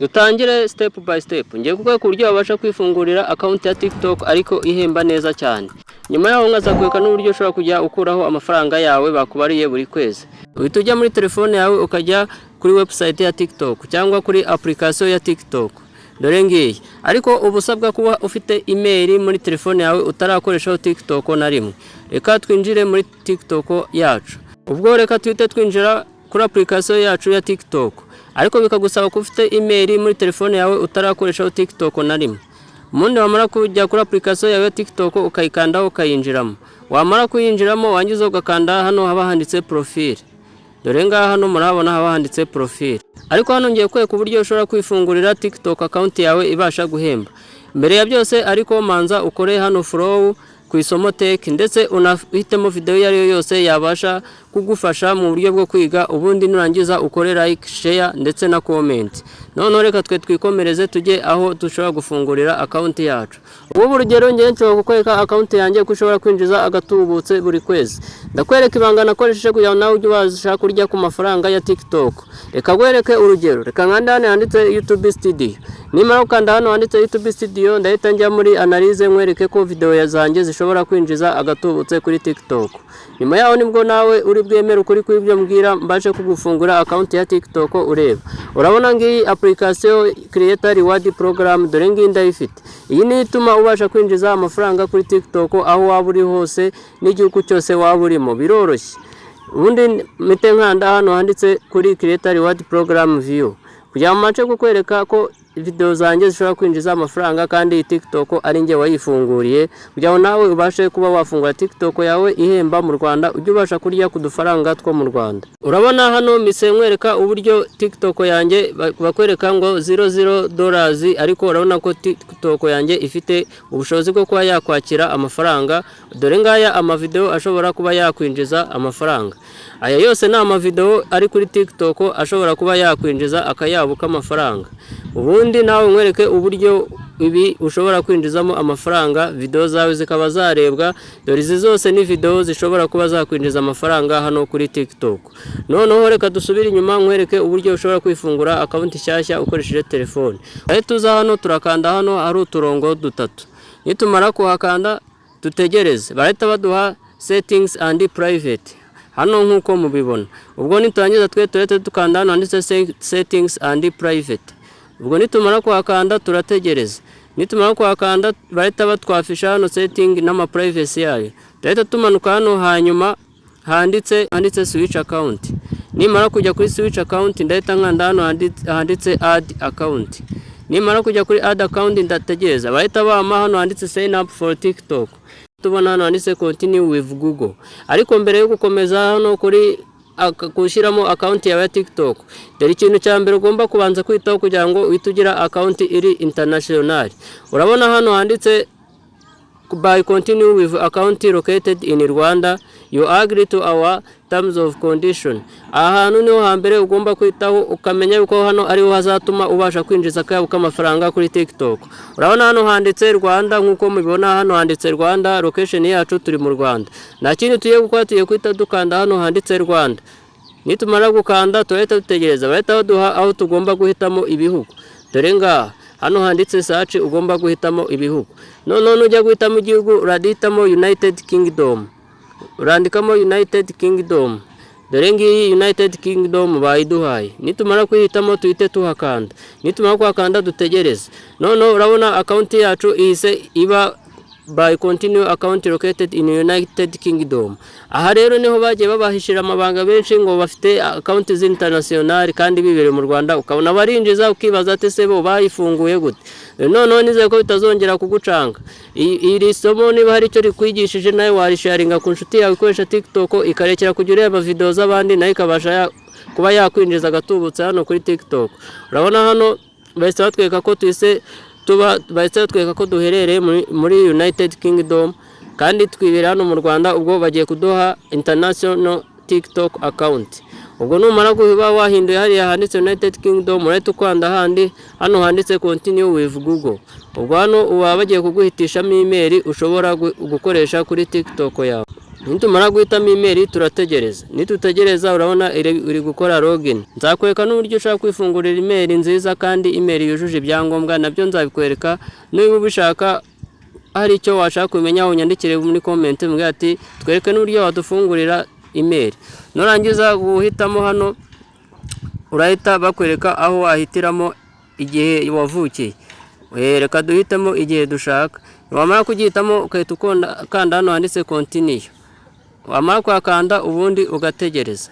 Dutangire step by step. Ngiye kukwereka uburyo wabasha kwifungurira account ya TikTok ariko ihemba neza cyane. Nyuma yaho nkazakwereka n'uburyo ushobora kujya ukuraho amafaranga yawe bakubariye buri kwezi. Uhita ujya muri telefone yawe, ukajya kuri website ya TikTok cyangwa kuri application ya TikTok. Dore ngiyi. Ariko uba usabwa kuba ufite email muri telefone yawe utarakoreshaho TikTok na rimwe. Reka twinjire muri TikTok yacu. Ubwo reka tuhite twinjira kuri application yacu ya TikTok. Ariko bikagusaba kuba ufite email muri telefone yawe utarakoreshaho TikTok na rimwe. Ubundi wamara kujya kuri application yawe ya TikTok, ukayikandaho, ukayinjiramo. Wamara kuyinjiramo, wangiza ugakanda hano haba handitse profile. Dore ngaha hano murahabona haba handitse profile. Ariko hano ngiye kwereka uburyo ushobora kwifungurira TikTok account yawe ibasha guhemba. Mbere ya byose ariko, manza ukore hano follow ku Isomo Tech, ndetse unahitemo video iyo ari yo yose yabasha kugufasha mu buryo bwo kwiga. Ubundi nurangiza ukore like, share ndetse na comment. Noneho reka twe twikomereze, tujye aho dushobora gufungurira account yacu. Ubu urugero, ngiye nshobora kukwereka account yanjye ko ushobora kwinjiza agatubutse buri kwezi. Ndakwereka ibanga nakoresheje kugira ngo nawe ujye ubasha kurya ku mafaranga ya TikTok. Reka nkwereke urugero. Reka nkande hano handitse YouTube Studio. Nimara gukanda hano handitse YouTube Studio, ndahita njya muri analyse, nkwereke ko video zanjye zishobora kwinjiza agatubutse kuri TikTok. Nyuma yaho nibwo nawe uri bwemere ukuri kw'ibyo mbwira, mbashe kugufungura account ya TikTok ureba. Urabona ngiyi application Creator Reward Program, dore ngiyi ndayifite. Iyi niyo ituma ubasha kwinjiza amafaranga kuri TikTok aho waba uri hose n'igihugu cyose waba urimo, biroroshye. Ubundi mpite nkanda hano handitse kuri Creator Reward Program View kugira ngo mbashe kukwereka ko video zanjye zishobora kwinjiza amafaranga kandi iyi TikTok ari njye wayifunguriye, kugira ngo nawe ubashe kuba wafungura TikTok yawe ihemba mu Rwanda, ujye ubasha kurya ku dufaranga two mu Rwanda. Urabona hano mise nkwereka uburyo TikTok yanjye bakwereka ngo $00, ariko urabona ko TikTok yanjye ifite ubushobozi bwo kuba yakwakira amafaranga. Dore ngaya amavideo ashobora kuba yakwinjiza amafaranga. Aya yose ni amavideo ari kuri TikTok ashobora kuba yakwinjiza akayabo k'amafaranga. Ubundi nawe nkwereke uburyo ibi ushobora kwinjizamo amafaranga, video zawe zikaba zarebwa. Dore izi zose ni video zishobora kuba zakwinjiza amafaranga hano kuri TikTok. Noneho reka dusubire inyuma, nkwereke uburyo ushobora kwifungura account nshyashya ukoresheje telefone. Aho tuza hano, turakanda hano hari uturongo dutatu. Nitumara kuhakanda, dutegereze, barahita baduha settings and private hano nk'uko mubibona. Ubwo niturangiza, twe turahita dukanda hano handitse settings and private. Ubwo nitumara kuhakanda, turategereza. Nitumara kuhakanda, barahita batwafisha hano setting n'ama privacy yayo. Turahita tumanuka hano hanyuma handitse switch account. Nimara kujya kuri switch account, ndahita nkanda hano handitse add account. Nimara kujya kuri add account, ndategereza, bahita bampa hano handitse sign up for TikTok. Tubona hano handitse continue with Google. Ariko mbere yo gukomeza hano kuri gushyiramo account yawe ya TikTok, dore ikintu cya mbere ugomba kubanza kwitaho kugira ngo uhite ugira account iri international. Urabona hano handitse "By continue with account located in Rwanda, you agree to our terms of condition." Aha hantu niho hambere ugomba kwitaho, ukamenya yuko hano ariho hazatuma ubasha kwinjiza akayabo k'amafaranga kuri TikTok. Urabona hano handitse Rwanda. Nk'uko mubibona, hano handitse Rwanda, location yacu turi mu Rwanda. Nta kindi tugiye gukora, tugiye guhita dukanda hano handitse Rwanda. Nitumara gukanda, turahita dutegereza, bahita baduha aho tugomba guhitamo ibihugu. Dore ngaha hano handitse search, ugomba guhitamo ibihugu. Noneho nujya guhitamo igihugu, urahitamo United Kingdom, urandikamo United Kingdom. Dore ngiyi United Kingdom bayiduhaye. Nitumara kuyihitamo, tuhite tuhakanda. Nitumara kuhakanda, dutegereze. Noneho urabona account yacu ihise iba by continue account located in United Kingdom. Aha rero niho bagiye babahishira amabanga benshi ngo bafite account z'international kandi bibereye mu Rwanda, ukabona barinjiza, ukibaza ati: "Se bo bayifunguye gute?" Noneho nizeye ko bitazongera kugucanga. Iri somo niba hari icyo rikwigishije, nawe warisharinga ku nshuti yawe ikoresha TikTok, ikarekera kujya ureba video z'abandi, nayo ikabasha kuba yakwinjiza agatubutse hano kuri TikTok. Urabona hano bahise batwereka ko tuhise tuba, bahise batwereka ko duherereye muri United Kingdom kandi twibera hano mu Rwanda. Ubwo bagiye kuduha international TikTok account. Ubwo numara kuba wahinduye hariya handitse United Kingdom, urahita ukanda handi hano handitse continue with Google. Ubwo hano uba bagiye kuguhitishamo email ushobora gukoresha kuri TikTok yawe. Nitumara guhitamo email, turategereza. Nitutegereza, urabona iri gukora login. Nzakwereka n'uburyo ushobora kwifungurira email nziza kandi email yujuje ibyangombwa, nabyo nzabikwereka. Niba ubishaka, hari icyo washaka kumenya, unyandikire muri comment, mbwira ati: "Twereke n'uburyo wadufungurira email." Nurangiza guhitamo hano, urahita bakwereka aho wahitiramo igihe wavukiye. Reka duhitemo igihe dushaka. Wamara kugihitamo, ugahita ukanda hano handitse "Continue". Wamara kuhakanda, ubundi ugategereza.